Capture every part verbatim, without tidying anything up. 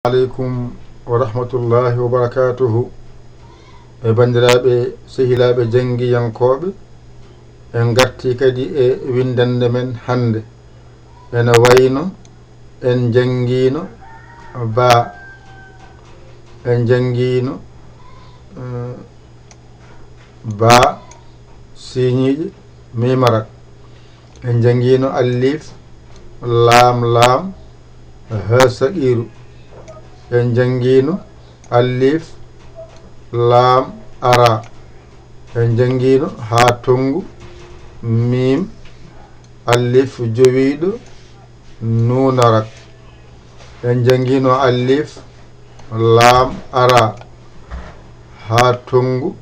Aleykum wa rahmatullahi wa barakatuhu. E banndiraaɓe, sehilaaɓe janngiyankooɓe, en ngartii kadi e winndannde men hannde. Ena wayno en njanngiino baa, en njanngiino, eh, baa, siiñiiɗe, miim arak. En njanngiino alliif, laam, laam, haa saqiiru. En njanngiino alliif, laam, araa. En njanngiino haa tonngu, miim, alliif jowiiɗo, nuun arak. En njanngiino alliif, laam, araa, haa tonngu,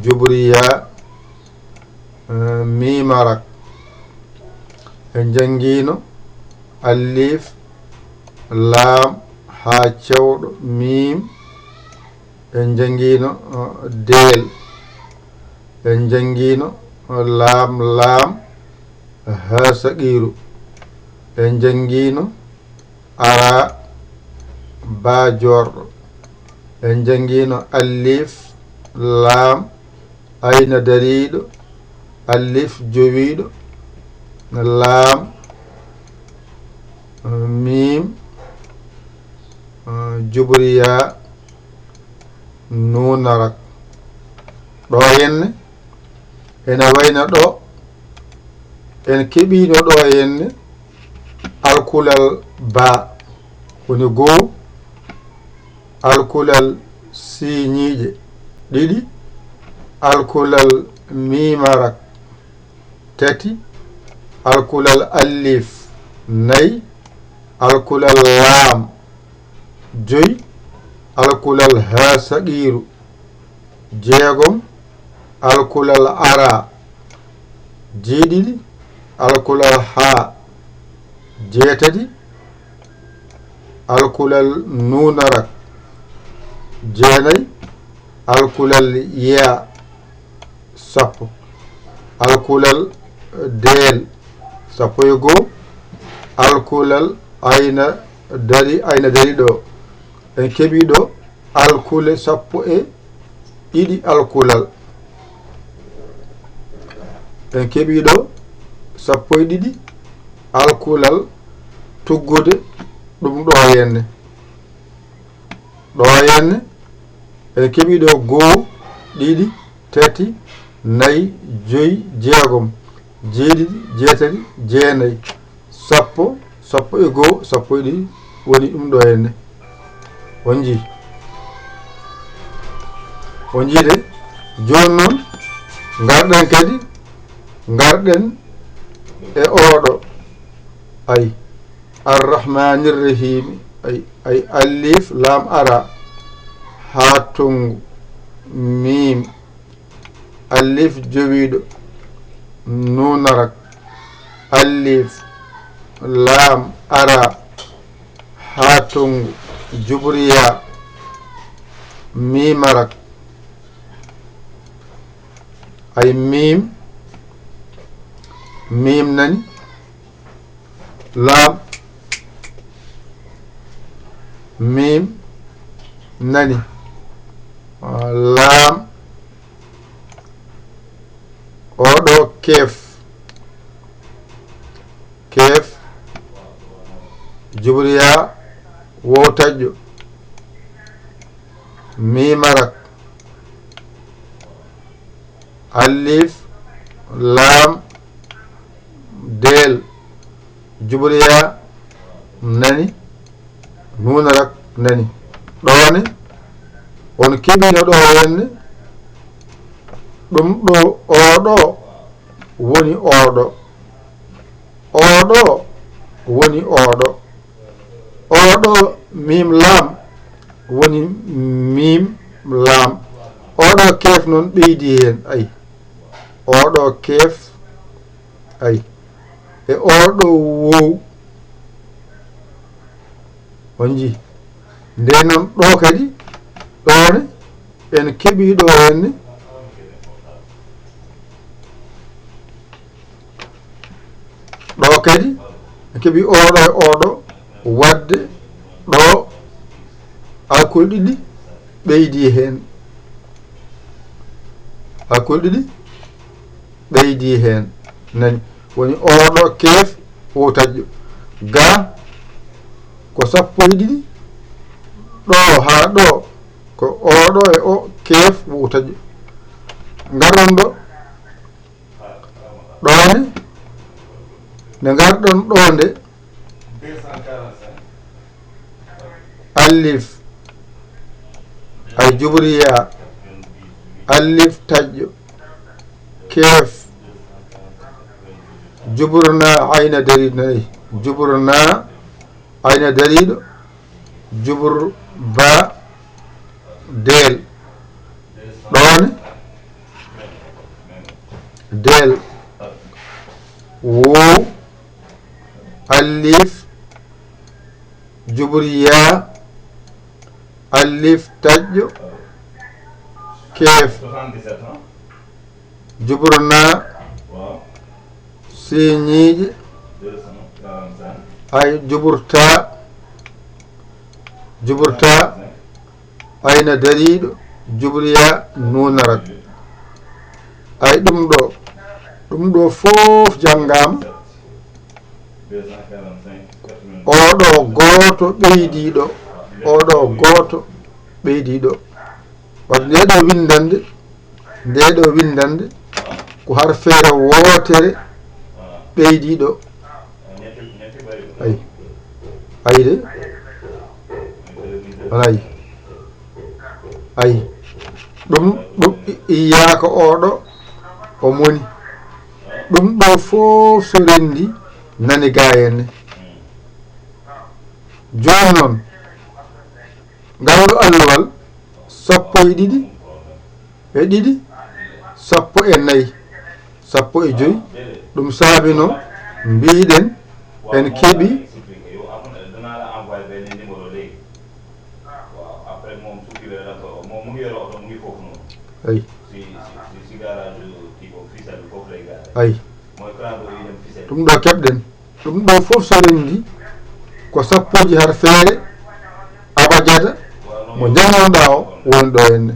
jubriyaa, eh, miim arak. En njanngiino alliif, laam, haa cewɗo, miim. En njanngiino, eh, deel. En njanngiino, eh, laam, laam, haa saqiiru. En njanngiino araa, baa joorɗo. En njanngiino alliif, laam, ayna dariiɗo, alliif jowiiɗo, laam, miim, jubriyaa, nuun arak. Ɗo henne, ena wayno ɗo, en keɓiino ɗo henne alkulal baa, woni goo, alkulal siiñiiɗe, ɗiɗi, alkulal miim arak, tati, alkulal alliif, nayi, alkulal laam, joyi, alkulal haa saqiiru, jeegom, alkulal araa, jeeɗiɗi, alkulal haa, jeetati, alkulal nuun arak, jeenayi, alkulal yaa, sappo, alkulal deel, sappo e goo, alkulal ayna dari, ayna dari ɗo. En keɓii ɗo alkule sappo e ɗiɗi alkulal. En keɓii ɗo sappo e ɗiɗi alkulal tuggude ɗum ɗo henne. Ɗo henne, en keɓii ɗo goo, ɗiɗi, tati, nayi, joyi, jeegom, jeeɗiɗi, jeetati, jeenayi, sappo, sappo e goo, sappo e ɗiɗi woni ɗum ɗo henne. On njii? On njii de? Jooni noon, ngarɗen kadi, ngarɗen e oɗo. Ay, Arrahmaanir Rahiimi. Ay, ay, alliif, laam, araa, haa tonngu, miim, alliif jowiiɗo, nuun arak, alliif, laam, araa, haa tonngu, jubriyaa, miim arak. Ay, miim, miim nani, laam, miim nani, laam, oɗo keef, keef, jubriyaa, wowtajjo, miim arak, alliif, laam, deel, jubriyaa, nani, nuun arak, nani. Ɗo ne, on keɓiino ɗo henne, ɗum ɗo, oɗo woni oɗo. Oɗo woni oɗo. Oɗo miim laam woni miim laam. Oɗo keef noon ɓeydi heen, ay. Oɗo keef, ay. E oɗo wow. On njii? Nde noon ɗo kadi, ɗo ne, en keɓii ɗo henne. Ɗo kadi, en keɓii oɗo e oɗo, waɗde ɗo Hakkude ɗiɗi ɓeydi heen. Hakkude ɗiɗi ɓeydi heen. Nani? Woni oɗo keef wowtaƴƴo. Ga ko sappo e ɗiɗi. Ɗo haa ɗo ko oɗo e o keef wowtaƴƴo. Ngarɗon ɗo. Ɗo ne? Nde ngarɗon ɗo nde. Alif. Ay juburiya. Alif taƴƴo. Keef. Juburna ayna dariɗo nayi. Juburna ayna dariɗo. Jubur ba. Deel. Ɗoone. Deel. Woo. Alif. Jubur yaa. Alif taƴƴo. Keef. Jubur naa. Siiñiiƴe. Ay jubur taa. Jubur taa. Ayna dariiɗo, jubriya nuunarat. Ay ɗum ɗo, ɗum ɗo fof janngaama. Oɗo gooto ɓeydiiɗo, oɗo gooto ɓeydiiɗo. Wadde nde ɗo winndannde, nde ɗo winndannde ko harfeere wootere ɓeydiiɗo. Ay. Ay de. Alay. Ay. Ɗum, ɗum i-, iyaaka oɗo o moni. Ɗum ɗo fof so renndi nani ga henne. Jooni noon, ngal ɗo alluwal sappo e ɗiɗi, e ɗiɗi, sappo e nayi, sappo e joyi. Ɗum saabino mbiɗen en keɓi. Ay. Ay. Ɗum ɗo keɓɗen. Ɗum ɗo fof so renndi ko sappooji harfeere abajada mo njannganɗaa o woni ɗo henne.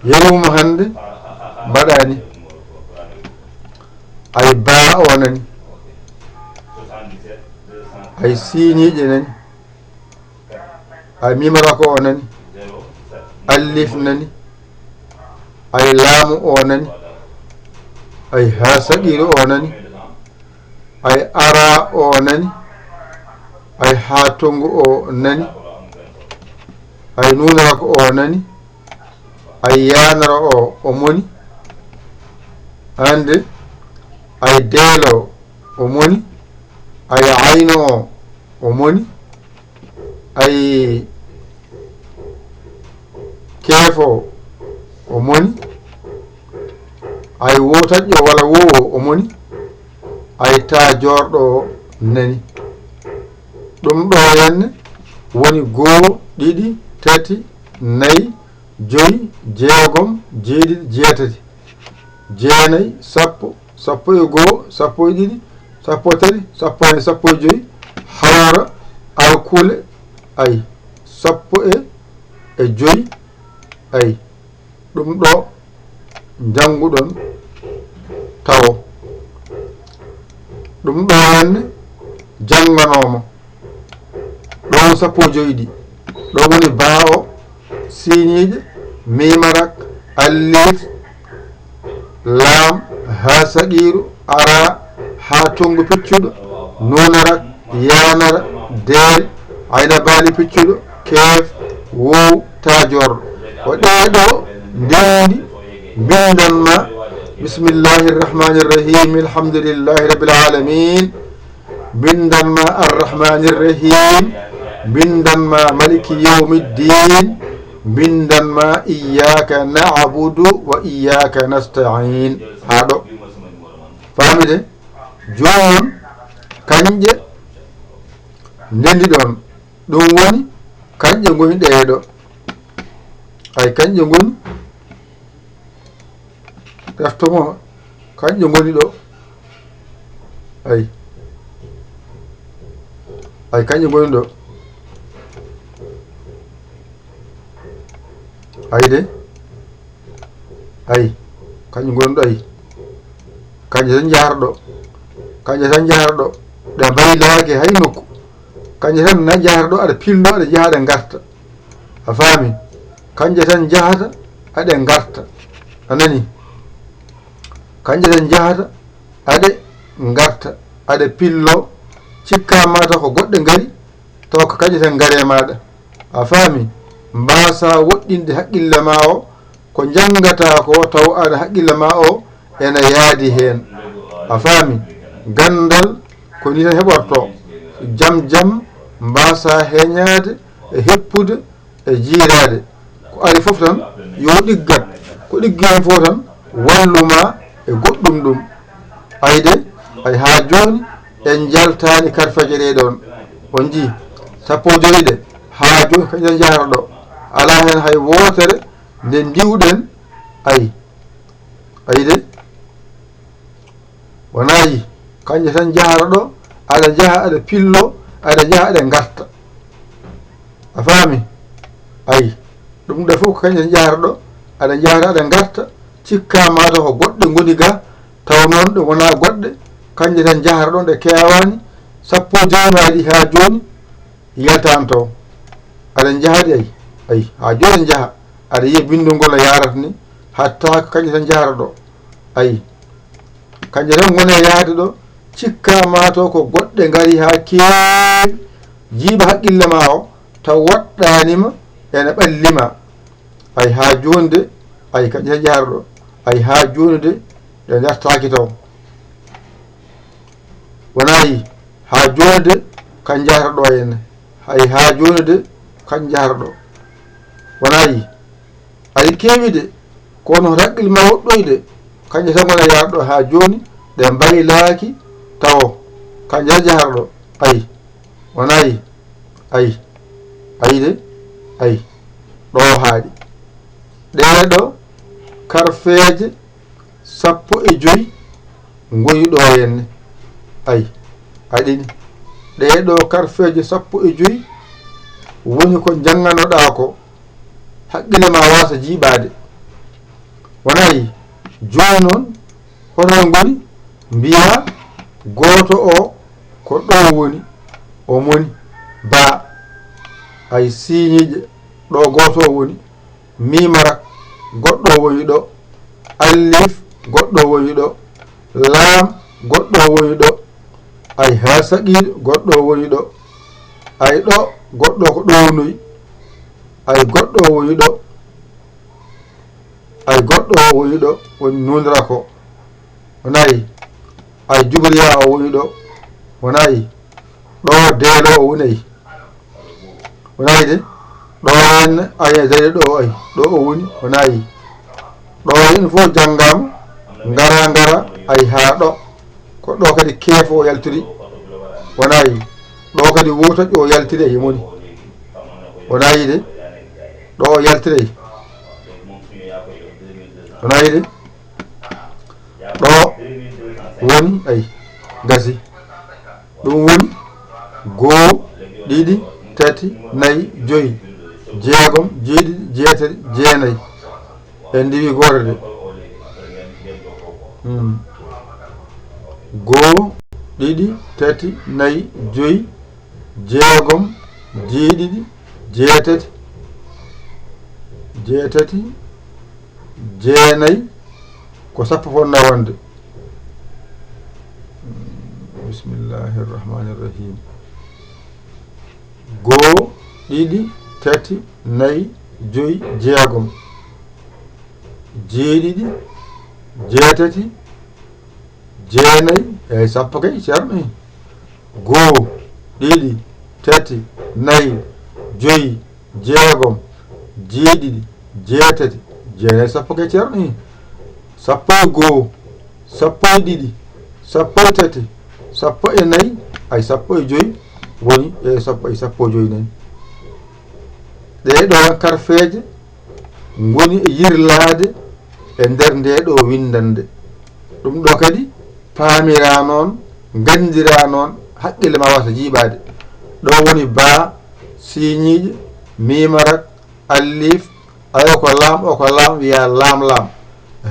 Yeru mo hannde mbaɗaani. Ay baa o nani. Ay siiñiiƴe nani. Ay mimarako o nani. Alif nani. Ay laamu o nani. Ay haa saqiiru o nani. Ay ara o nani. Ay haa tongu o nani. Ay nuunarako o nani. Ay yaanara o, o moni. Ande. Ay deelo o moni. Ay ayno o, o moni. Ay keefo o moni. Ay wowtaƴƴo walla wowo o moni. Ay taa joorɗo o nani. Ɗum ɗo henne woni goo, ɗiɗi, tati, nayi, joyi, jeegom, jeeɗiɗi, jeetati, jeenayi, sappo, sappo e goo, sappo e ɗiɗi, sappo e tati, sappo e nayi, sappo e joyi, hawra, alkule, ay, sappo e, e joyi, ay, ɗum ɗo njannguɗon tawo. Ɗum ɗo henne jannganooma. Ɗo sappo e joyi ɗi. Ɗo woni baa o, siiñiiƴe, miimarak, alliif, laam, haa saqiiru, ara, haa tonngu piccuɗo, nuunarak, yaanara, deel, ayna baali piccuɗo, keef, woow, taa joorɗo. Ko ɗee ɗo ndenndi mbinndan ma, bismillahi irrahmani irrahim, alhamdulillahi rabbil alamin. Mbinndan ma arrahmani irrahim. Mbinndan ma maliki yawmiddin. Mbinndan ma iyyaka na'budu wa iyyaka nasta'in. Haa ɗo. Faamide? Jooni noon, kañƴe ndenndi ɗon. Ɗum woni, kañƴe ngoni ɗee ɗo. Ay, kañƴe ngoni. Ɗefto mo, kañƴe ngoni ɗo. Ay. Ay, kañƴe ngoni ɗo. Ayi de. Ayi. Kañum ngoni ɗo ayi. Kañje tan njahata ɗo. Kañje tan njahata ɗo. Ɗe mbaylaaki hay nokku. Kañje tan na njahata ɗo, aɗa pillo, aɗa njaha, aɗa ngarta. A faami? Kañje tan njahata, aɗa ngarta. A nani? Kañje tan njahata, aɗa ngarta, aɗa pillo, cikka mata ko goɗɗe ngari, taw ko kañje tan ngare maɗa. A faami? Mbasa woɗɗinde haqqille ma o, ko njangata ko taw aɗa haqqille ma o ena yaadi heen. A faami? Ganndal ko ni tan heɓorto. Jam jam mbasa heñaade e heppude e jiiraade. Ko ari fof tan yo ɗiggat. Ko ɗiggi heen fof tan walluma e goɗɗum ɗum. Ayi de, ay haa jooni en njaltaani karfeeje ɗee ɗoon. On njii, sappo joyi ɗe, haa jooni kañum tan njahata ɗo. Alaa heen hay wootere nde ndiwɗen. Ayi, ayi de, wonaa yi, kañje tan njahata ɗo, aɗa njaha, aɗa pillo, aɗa njaha, aɗa ngarta. A faami? Ayi, ɗum ɗo fof ko kañje tan njahata ɗo, aɗa njahata, aɗa ngarta, cikka mata ko goɗɗe ngoni ga, taw noon ɗe wonaa goɗɗe, kañje tan njahata ɗo, ɗe keewaani, sappo joyi ma ɗi haa jooni, yaltaani taw. Aɗa njaha de, ayi, ayi, haa jooni aɗa njaha, aɗa yiya binndol ngol no yaarata ni, hatta ko kañje tan njahata ɗo. Ayi, kañje tan ngoni e yahde ɗo, cikka mata ko goɗɗe ngari haa keewi, jiiɓa haqqille ma o, taw woɗɗaani ma, ene ɓalli ma. Ayi, haa jooni de, ayi, kañje tan njahata ɗo. Ayi, haa jooni de, ɗe ngartaaki taw. Wonaa yi, haa jooni de, kañje njahata ɗo henne. Ayi, haa jooni de, kañje njahata ɗo. Wonaa yi, ayi, keewi de, kono haqqille ma woɗɗoyi de, kañje tan ngoni e yahde ɗo haa jooni, ɗe mbaylaaki tawo, kañje tan njahata ɗo. Ayi, wonaa yi, ayi, ayi de, ayi, ɗo haaɗi. Ɗee ɗo karfeeje sappo e joyi ngoni ɗo henne. Ayi, aɗini. Ɗee ɗo karfeeje sappo e joyi woni ko njannganoɗaa ko, haqqille ma wasa jiiɓaade. Wonaa yi, jooni noon, hoto ngoni mbiya gooto o ko ɗo woni, o moni ba. Ayi, siiñiiɗe ɗo gooto o woni, miimara goɗɗo o woni ɗo, allif goɗɗo o woni ɗo, laam goɗɗo o woni ɗo, ayi, haa saqiiɗo goɗɗo o woni ɗo, ayi, ɗo goɗɗo ko ɗo wonoyi, ayi, goɗɗo o woni ɗo, ayi, goɗɗo o woni ɗo, woni nunra ko. Wonaa yi, ayi, jubriya o woni ɗo. Wonaa yi, ɗo deelo o woni, ayi. Wonaa yi de, ɗo henne, ayi, dañi ɗo, ayi, ɗo o woni, wonaa yi. Ɗo henne fof janngaama, ngara, ngara, ayi, haa ɗo. Ko ɗo kadi keefo o yaltiri, wonaa yi. Ɗo kadi wootaƴƴo o yaltiri, ayi, moni. Wonaa yi de, ɗo o yaltiri, ayi. Wonaa yi de, ɗo woni, ayi, gasi. Ɗum woni goo, ɗiɗi, tati, nayi, joyi, jeegom, jeeɗiɗi, jeetati, jeenayi. En ndiwi gooto de. Hmm. Goo, ɗiɗi, tati, nayi, joyi, jeegom, jeeɗiɗi, jeetati, jeetati, jeenayi, ko sappo fotnoo wonde. Bismillahi irrahmani irrahim. Goo, ɗiɗi, tati, nayi, joyi, jeegom, jeeɗiɗi, jeetati, jeenayi, eyi, sappo kay, Ceerno. Goo, ɗiɗi, tati, nayi, joyi, jeegom, jeeɗiɗi, jeetati, jeenayi, sappo kay, Ceerno. Sappo e goo, sappo e ɗiɗi, sappo e tati, sappo e nayi, ayi, sappo e joyi woni e sappo, ayi, sappo e joyi nayi. Ɗee ɗoo karfeeje ngoni e yirlaade e nder ndee ɗoo winndannde. Ɗum ɗoo kadi paamiraa noon, nganndiraa noon, haqqille ma wasa jiiɓaade. Ɗo woni baa, siiñiiɗe, miimarak, allif, Ayo ko laam, o ko laam, wiya laam laam.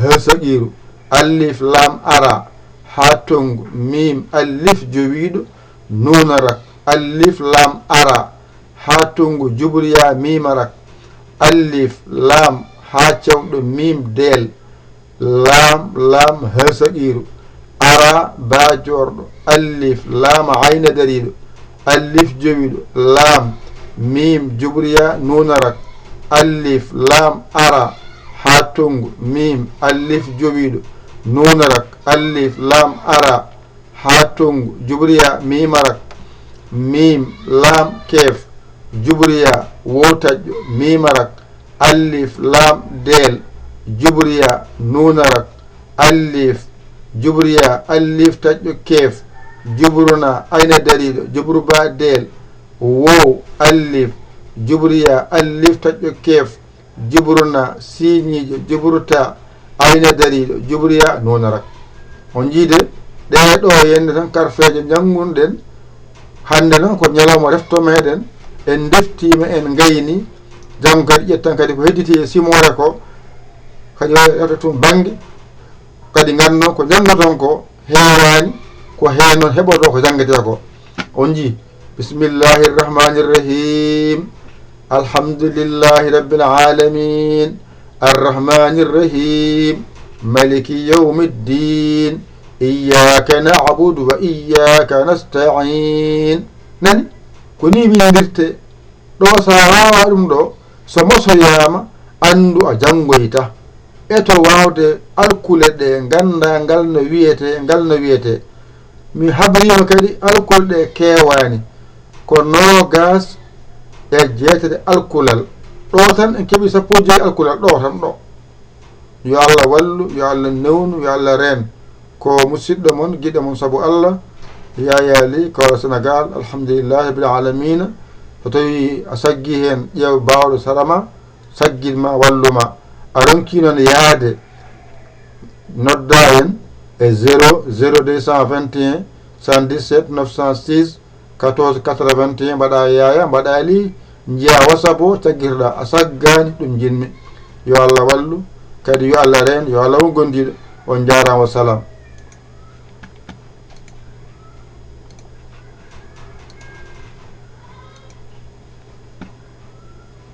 He saqiiru, alif laam ara, haa tonngu, miim alif jowiiɗo, nuuna rak, alif laam ara, haa tonngu, jubriya miima rak, alif laam haa cewɗo, miim deel, laam laam he saqiiru, ara baa joorɗo, alif laam ayna dariiɗo, alif jowiiɗo, laam miim jubriya nuuna rak, alif laam ara haa tonngu, miim alif jowiiɗo, nuuna rak, alif laam ara haa tonngu, jubriya miima rak, miim laam keef, jubriya woo taƴƴo, miima rak, alif laam deel, jubriya nuuna rak, alif, jubriya alif taƴƴo keef, jubruna ayna dariiɗo, jubru baa deel, woo alif, jubriya alif taƴƴo keef, jubruna siiñiiɗo, jubruta ayna dariiɗo, jubriya nuuna rak. On njiide ɗee ɗoo yende tan karfeeje njanngunɗen hannde noon ko ñalawma refto meɗen, en ndeftiima, en ngayni, janngo kadi ƴettan kadi ko hedditi e simoore ko, kadi o rewta tun bannge, kadi nganndon ko njanngoton ko heewaani, ko heen noon heɓoto ko janngete ko. On njii, bismillahi irrahmani irrahim, alhamdulillahi rabbil alamin, arrahmani irrahim, maliki yawmi ddin, iyyaka na'budu wa iyyaka nasta'in. Nani? Ko ni winndirte ɗo, so a waawaa ɗum ɗo, so mosoyaama, anndu a janngoyta. Eto waawde alkule ɗe, ngannda ngal no wiyetee, ngal no wiyetee. Mi habriima kadi alkule ɗe keewaani, ko noogaas e jeetati alkulal. Ɗo tan en keɓii sappo e joy alkulal, ɗo tan ɗo. Yo Allah wallu, yo Allah newnu, yo Allah reen. Ko musidɗo mon, giɗo mon sabu Allah, Yaya Ly, Kaolack, Sénégal. Alhamdulillahi rabbil alamina. So tawi a saggi heen, ƴeew baawɗo sara ma, saggin ma, wallu ma. A ronki noon yaade, nodda en e zéro zéro deux cent vingt et un, cent dix-sept, neuf cent six, quatorze quatre-vingt-un, mbaɗa Yaya, mbaɗa Ly, njiya WhatsApp o, caggitoɗa, a saggaani, ɗum njiɗmi. Yo Allah wallu, kadi yo Allah reen, yo Allah won gondiiɗo. On njaaraama, wa salaam.